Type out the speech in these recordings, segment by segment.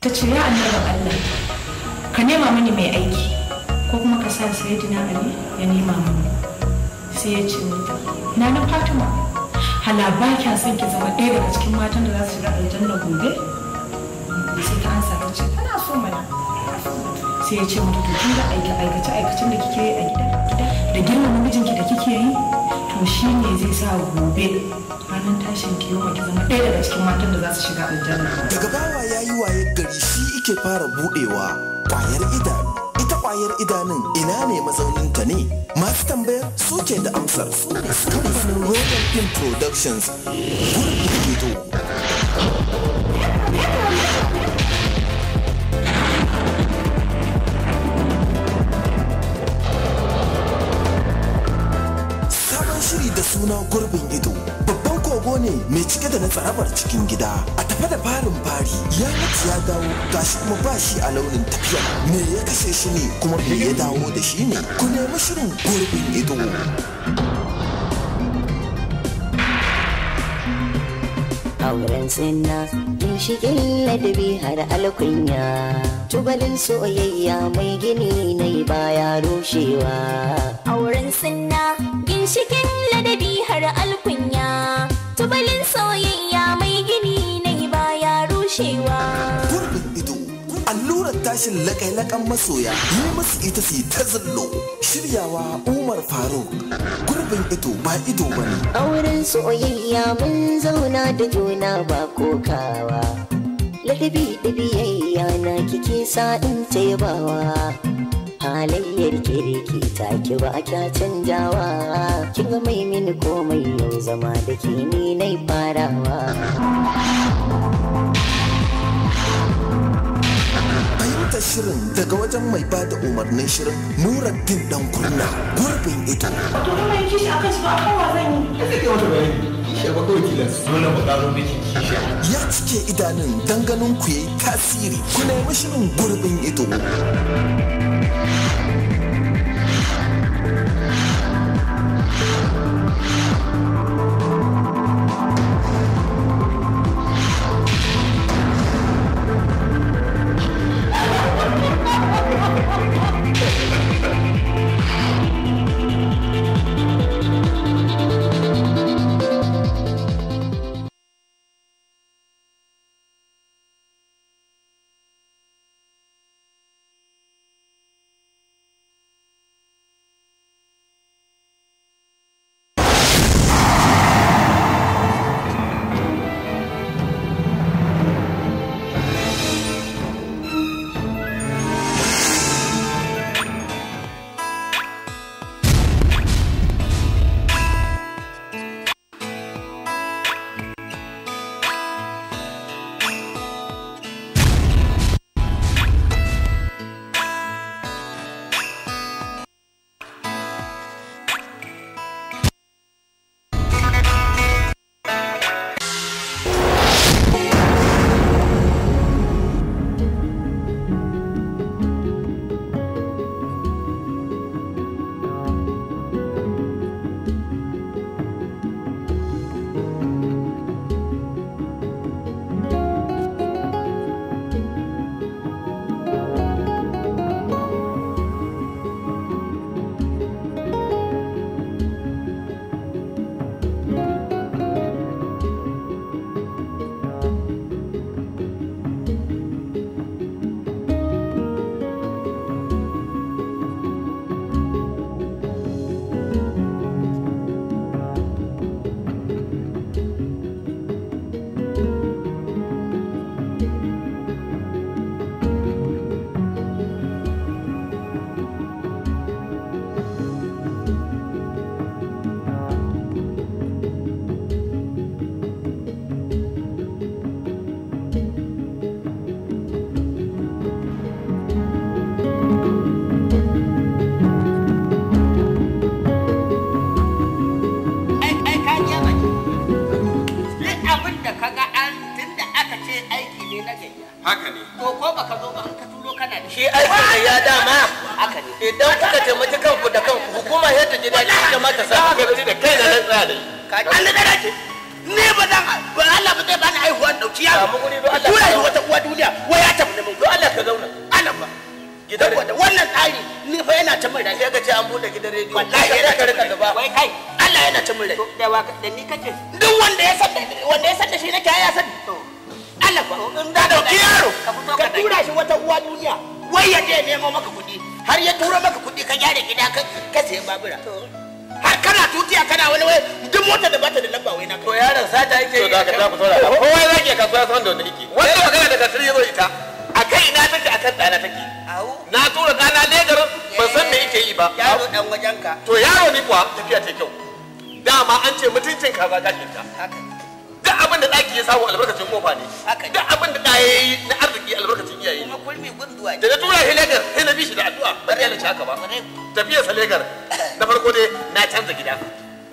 Ta ce ya annabin Allah, ka nema mani mai aiki ko kuma ka sa Sayyidina Ali ya nema mani. Sai ya ce mata, Nana Fatima, hala ba kya son ki zama ɗaya daga cikin matan da za su shiga aljanna gobe? Sai ta ansa ta ce tana so mana. Sai ya ce mata, to kin ga aikace aikacen da kike yi a gida da girmama mijinki da kike yi, to shine zai sa gobe ranar tashin kiyoma ki zama ɗaya daga cikin matan da za su shiga aljanna. Daga bawa ya yi waye gari shi ike fara budewa kwayar idanu. Ita kwayar idanun ina ne mazauninta ne? Masu tambayar suke da amsar. Kamfanin Royal Film Productions, Gurbin Ido. Sabon shiri da suna Gurbin Ido. Babban kogo ne mai cike da na tsarabar cikin gida. A tafe da farin fari, ya mutu ya dawo, gashi kuma ba shi a launin tafiya. Me ya kashe shi ne kuma me ya dawo da shi ne? Ku nemi shirin Gurbin Ido. Auren sinna ginshiƙin ladabi har alkunya, tubalin soyayya mai gini na baya rushewa. Auren sinna ginshiƙin ladabi har alkunya, tubalin soyayya mai gini na baya rushewa. Gurbin Ido. Allurar tashin laƙai-laƙan masoya, yi musu ita su yi ta zallo. Shiryawa Umar Faruk. Gurbin Ido ba ido ba ne. Auren soyayya mun zauna da juna ba kokawa, ladabi da biyayya na kike sa in taibawa, halayyar kirki ta ki ba kya canjawa, kin ga mai mini komai yau zama da ke ni nai farawa. Fahimtar shirin daga wajen mai ba da umarnin shirin, Nuruddin Dan Kurna. Gurbin Ido. To kuma yi kishi akan shi ba, akan wa zan yi? Sai kai mata bayani. Kishiya ba kawai tilas. Dole mu karo miki kishiya. Ya cike idanun dan ganin ku yayi tasiri. Ku nemi shirin Gurbin Ido. Ai ka ji baki. Duk abin da ka ga an tunda aka ce aiki ne na gayya. Haka ne. To ko baka zo ba in ka turo kana da Shi aikin da ya dama haka ne. Idan kuka taimaki kanku da kanku, hukuma sai ta ji daɗi ita ma ta samu. Haka ne da kai na nan tsaya da shi. Allah da dace. Ni ba zan ba, Allah ba zai bani haihuwa da Dauki yaro. Tura shi wata uwa duniya wai ya tafi neman. Don Allah ka zauna. Allah ba. Saboda wannan tsari ni fa yana ta min rai. Sai ka ce an bude gidan rediyo. Wallahi yana ka rika gaba. Wai kai Allah yana ta min rai. Da wa da ni kake? Duk wanda ya san wanda ya san da shi nake ya san. Allah ba. In da dauki yaro ka tura shi wata uwa duniya wai ya je nemo maka kuɗi har ya tura maka kuɗi ka gyara gida ka sayi babura. Har kana tutiya kana wani wai duk motar da bata da lamba wai na to yaron sata yake yi. To da ka za ku saurara. Kowa zaki kasuwa san da wanda yake. Wannan magana da kasir ya zo ita. A kai ina take akan ɗana take. Na tura ɗana Legas ban san me yake yi ba. Yaro dan wajenka. To yaro ni kuwa tafiya ta kyau. Dama an ce mutuncin kaza gashin ta. Duk abin da ɗaki ya samu albarkacin kofa ne. Duk abin da ɗaya ya yi na arziki albarkacin iyaye ne. Kuma kulmi gunduwa. Da na tura shi Legas sai na bi shi da addu'a ban iya nace haka ba. Tafiyar sa Legas na farko dai na canza gida.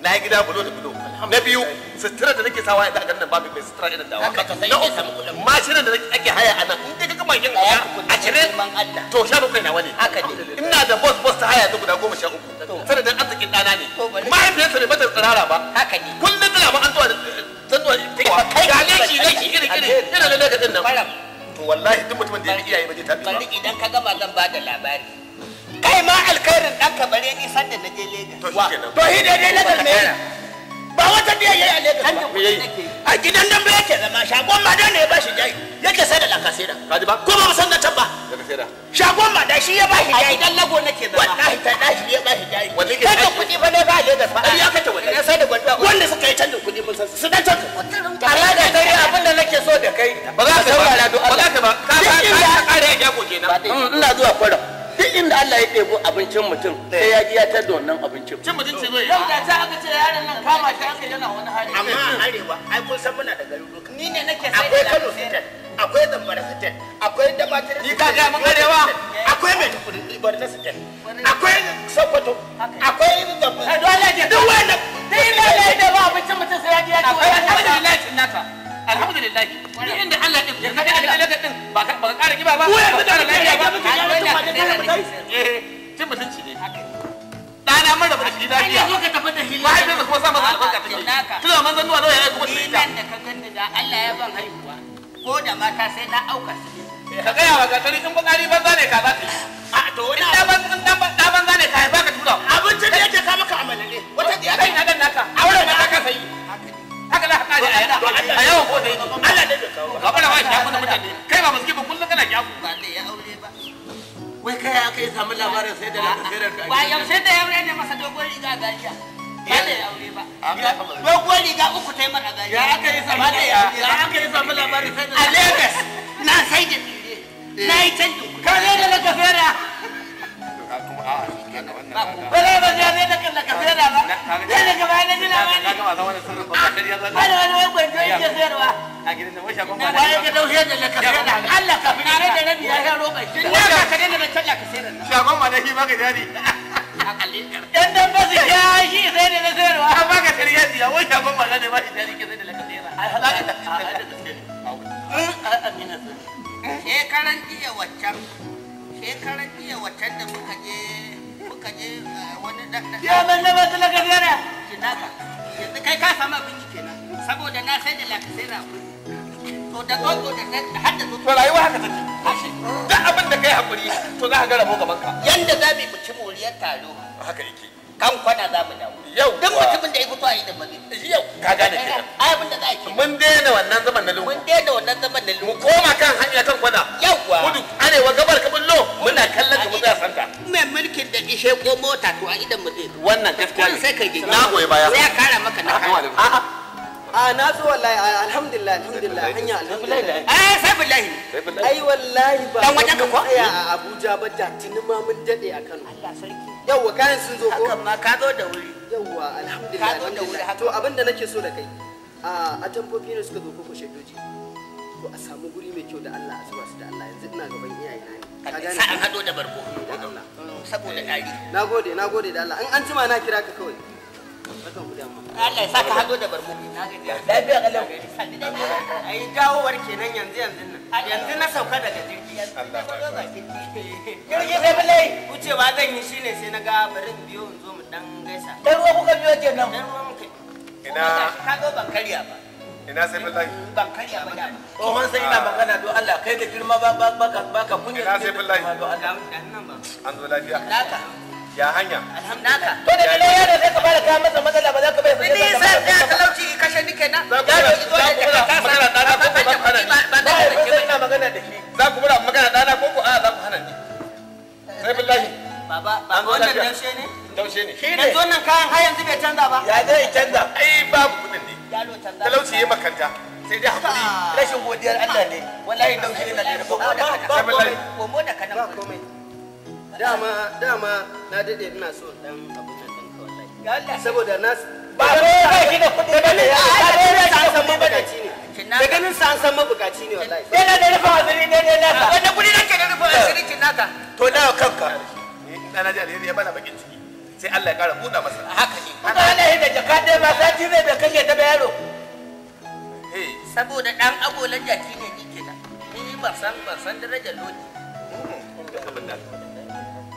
Na yi gida bulo da bulo. Na biyu sutura da nake sawa yanzu a garin nan babu mai sutura irin dawa. Na uku mashinan da ake haya a nan in dai ka gama yin guda 20 to 17 nawa ne. Ina da bus bus ta haya yanzu guda 13. Sanadin arzikin ɗana ne. Mahaifiyarsa bai mata tsirara ba. Kullum tana ma an zuwa zanzuwa ga leki leki iri iri ina da leka din nan. To wallahi duk mutumin da ya bi iyaye ba zai tafi ba. Bari idan ka gama zan ba da labari. Kai ma alkhairin ɗanka bare ni sanda na je Legas. To shikenan. To shi daidai Legas me ba wata biya yayi a Legas ba. A gidan dambe yake zama shagon ma da ne ya bashi jari yake sai da lakasira. Kaji ba? Ko ba mu san da can ba. Lakasira. Shagon ma da shi ya bashi jari. A gidan lago nake zama. Wallahi ta da shi ya bashi jari. Wanda yake canjin kuɗi fa ne ba a Legas ba. Ai ya kace wallahi. Na sai da gwanda. Wanda suka yi canjin kuɗi mun san su. Su dan canjin. Allah da kai abin da nake so da kai. Ba za ka saurara don Allah. Ba za ka ba. Ka ka kare ya goge na. Ina zuwa kwaram. Duk inda Allah ya ɗebo abincin mutum sai ya ji ya tar da wannan abincin. Cin mutunci zai yi. Yau da ta aka ce yaron nan kama shi aka yana wani hali. Amma a arewa ai kun san muna da garuruka. Ni ne nake sai akwai Kano State, akwai Zamfara State, akwai Damaturu. Ni ka ga mun arewa. Akwai Maiduguri Borno State, akwai Sokoto, akwai Zamfara. Dole ne duk wannan duk inda Allah ya ɗebo abincin mutum sai ya ji ya ci. Alhamdulillah cin naka. Alhamdulillah. Duk inda Allah ɗin ka ga Allah ɗin ba ka ƙara kiba ba. Mu yanzu da muke ga muke ga mutum ba da tare mu kai. Eh, cin mutunci ne. Ɗana mun rabu da shi lafiya. Ai zo ka tafi da shi. Mahaifiyarsa kuma sa masa albarka take. Tuna manzon nuwa nawa ya aiko masa ita. Ni nan da ka ganni da Allah ya ban haihuwa. Ko da mata sai na auka su. Ka gaya wa gatari in bukari banza ne ka za ta yi. A to wani in ɗan banza ne ka haifa ka tura. Abincin da yake ka maka amalale. Wata diya kai na dan naka. Auren na ka sayi. Haka za ka kare a yawan ko da yake. Allah ne bai kawo. Ka fara wa shafu na mutane. Kai ba maski ba kullum kana shafu. Ba zai ya aure ba. Wai kai aka yi samu labarin sai da lakaserar ka. Ba yaushe da ya aure ne masa dogon riga a Zaria. Ba da ya aure ba. Dogon riga uku ta yi mara Zaria. Ya aka yi samu ya aka yi samu labarin sai da A Lagos na sai da tsire. Na yi canjin kuɗi. Ka zai da lakasera. Ba zai ba zai da lakasera ba. Sai daga baya na ji labari. Wani wani wani gwanjo yake sayarwa. A gidan da washe gwamma. Bayan ka daushe da lakasera. Allah ka fi tare da rabi ya sha roba. Na ka ka daina zancen lakasera nan. Shagon ma na shi maka jari. Yan dan ba su ya shi sai da na sayarwa. An baka tariya siya wai shagon ma ne ba shi jari ke sai da lakasera. Ai halaka da gaske ne. Amina sun. Shekaran jiya waccan. Shekaran jiya waccan da muka je wani dan Ya man na ba su lakasera. Jinaka. Yanzu kai ka samu abinci kenan saboda na sai da lakasera. To da gogo da har da To rayuwa haka take. Duk abin da kai hakuri to za ka ga rabo gaban ka. Yanda za mu ci moriyar taro. Haka yake. Kan kwana za mu dawo. Yau duk mutumin da ya fito a idan ba zai. Yau ka gane kenan. Ai abin da za a ke. Mun daina wannan zaman na lungu. Mun daina wannan zaman na lungu. Mu koma kan hanya kan kwana. Yawwa. Kudu arewa gabar ka bullo muna kallon ka mu tsaya santa. Mai mulkin da ishe ko mota to a idan mu zai. Wannan gaskiya ne. Sai kai Na goyi baya. Sai ya kara maka na kara. A'a. A na zo wallahi alhamdulillah alhamdulillah hanya alhamdulillah. Eh sai billahi. Ai wallahi ba Dan wajen ka ko? Tsaya a Abuja ba da tuni ma mun dade a Kano. Allah sarki. Yawwa kayan sun zo ko? Hakan ma ka zo da wuri. Yawwa alhamdulillah Ka zo da wuri alhamdulillah. haka. To abin da nake so da kai a atamfofi ne suka zo ko shaddoji. To a samu guri mai kyau da Allah a zuba su da Allah yanzu ina gaban iyayena ne. Ka gane? Sa an hado da barko. Da Allah. Saboda ɗari. Nagode nagode da Allah in an jima na kira ka kawai. Barkan ku da yamma. Allah ya saka hado da barko. Lafiya kalau. Ai dawowar kenan yanzu yanzu nan. Yanzu na sauka daga jirgi. Jirgi sai billahi. Wucewa zan yi shine sai na ga bari in biyo in zo mu dan gaisa. Dan ruwa kuka biyo kenan. Dan ruwa muka. Ina ka zo ban karya ba. Ina sai billahi. Ban karya ba da. Tsohon sai ina magana don Allah kai da girma ba ka kunya. Ina sai billahi. Don Allah. An zo lafiya. Naka. Ya hanya. Naka. To da dai yaro sai ka fara kawo masa matsala ba za ka bai sai. Ni sai ya talauci kashe ni kenan. Yaro izo da ka kasa. Magana dana ko ko za ku hana ni. Ba ba sai ina magana da shi. Za ku mura magana dana ko ko a za ku hana ni. Sai billahi. Baba, baba wannan daushe ne? Daushe ne. Shi ne. Yanzu wannan kayan har yanzu bai canza ba. Ya zai canza. Ai babu kudin ne. Yaro canza. Talauci ya makanta. Sai dai hakuri. Rashin godiyar Allah ne. Wallahi daushe yana da Komo da Sai kanan. billahi. Komo da kanan. Ba komai. Dama dama na dade ina so dan abun nan ɗinka wallahi. Allah. Saboda na Ba ba shi da kudi ba ne. da Ba ganin sa an san ba ne. mabukaci ne. Da ganin sa an san mabukaci ne wallahi. Yana da rufin asiri ne ne naka. Wannan guri nake da rufin asiri cin naka. To nawa kanka. Ni in ɗana ji alheri ya bana bakin ciki. Sai Allah ya ƙara buɗa masa. Haka ne. Kuma ana yin da jaka ɗaya ma sati zai bai kashe ta ba yaro. Eh. Saboda dan agolan jaki ne ni kenan. Ni ban san darajar lodi. Abin da aka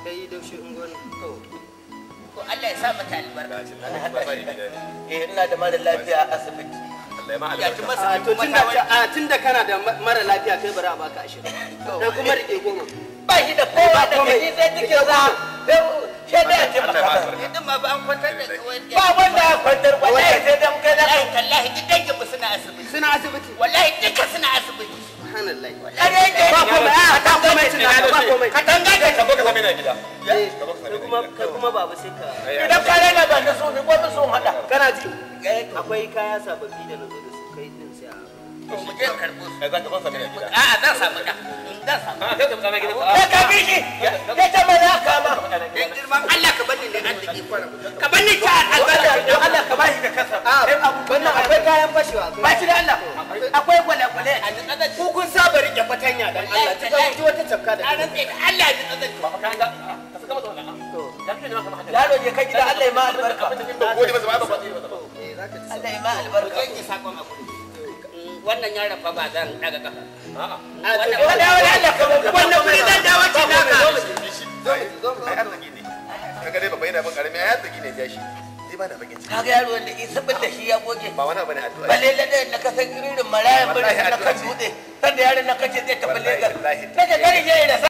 Kai daushe ungon. To Allah ya sa mata albarka. Eh ina da mara lafiya a asibiti. Allah ya ma Ya ci albarka. masa A to tunda kana da mara lafiya kai bari a baka 20. Na kuma rike 10. Ba shi da kowa da kaji sai cikin sa. Sai dai a taimaka Allah ya ma masa. albarka. Ni din ma ba an kwantar da Ba wanda ya kwantar wallahi sai dan kai da Wallahi tallahi duk dangin mu suna asibiti. Suna asibiti. Wallahi duka suna asibiti. Subhanallah. Kare yake. Ba komai. A ba komai cin naka ba komai. Katanga da Ka zo ka same ni a gida. Eh, Ka zo ka same kai ni a kuma gida. kai kuma baba sai ka Idan ka raina ba na so ne ko sun hada. kana ji akwai kaya sababbi da nazo da su kai din sai a To mu je karɓo su. Ai za ka zo same ni a gida. A'a zan samu da. Zan samu. A kai ka same ni a gida. Sai ka bi shi. Sai ta maza ka ma. Dan girman Allah ka bani ne arziki kwaram. Ka bani ta albarka. Don Allah ka bashi da kansa. A wannan akwai kayan fashewa akwai. Ba shi da Allah. Akwai gwalagwale. A nutsa zan Ku kun saba rike fatanya dan Allah ji ji wata cafka da Na rantse da Allah ya nutsa zan Ba ka ga ka saka masa wannan. Ya kake neman kamar haka. Yaro je ka gida Allah ya ma albarka. Ba gode masa ba ba ba. Eh zaka ji Allah ya ma albarka. Ku je sakon a gudu. Wannan yaron fa ba zan daga kafa. A'a. A to Wala wala Allah ka Wannan guri zan dawo cin naka. Ai arziki ne. Kaga dai babba yana bin karami ai arziki ne ja shi. Ni ba na bakin ciki. Kaga yaro wanda isabin da shi ya goge. Ba wani abu ne addu'a. Balle lalle na kasan irin marayan birnin na kan dutse. Sanda yaron na kace zai tafi Wallahi, Legas. wallahi. Nake gari je da